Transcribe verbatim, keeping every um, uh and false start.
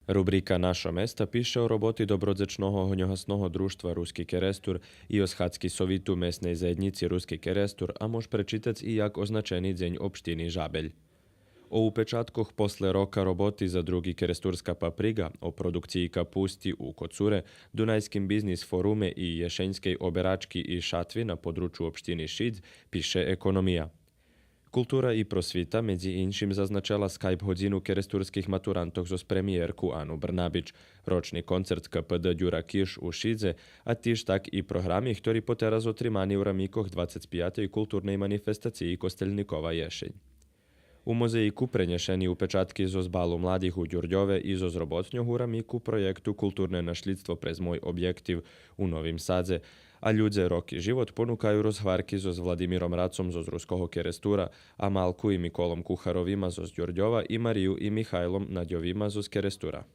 Рубрика Нашо места пише о роботи Добродзечного гоньогасного дружтва Руски Керестур и о схадзки Совиту Месней заєднїци Руски Керестур, а мож пречитац и як означени Дзень општини Жабель. О упечаткох после рока роботи за Други керестурска паприґа, о продукциї капусти у Коцуре, Дунайским бизнис форуме и єшеньскей оберачки и шатви на подручу општини Шидз пише Економия. Култура и просвита, медзи иншим, зазначела скайп годзину керестурских матурантох зоз премиєрку Ану Брнабич, рочни концерт К П Д Дюра Киш у Шидзе, а тиж так и програми хтори потераз отримани у рамикох двацец пиятей културней манифестациї Костельникова єшень. У музеїку пренєшени упечатки зоз балу младих у Дюрдьове и зоз роботньох у рамику проєкту Културне нашлїдство през мой обєктив у Новим Садзе, а Людзе, роки, живот понукаю розгварки зоз Владимиром Рацом зоз Руского Керестура, Амалку и Миколом Кухаровима зоз Дюрдьова и Марию и Михайлом Надьовима зоз Керестура.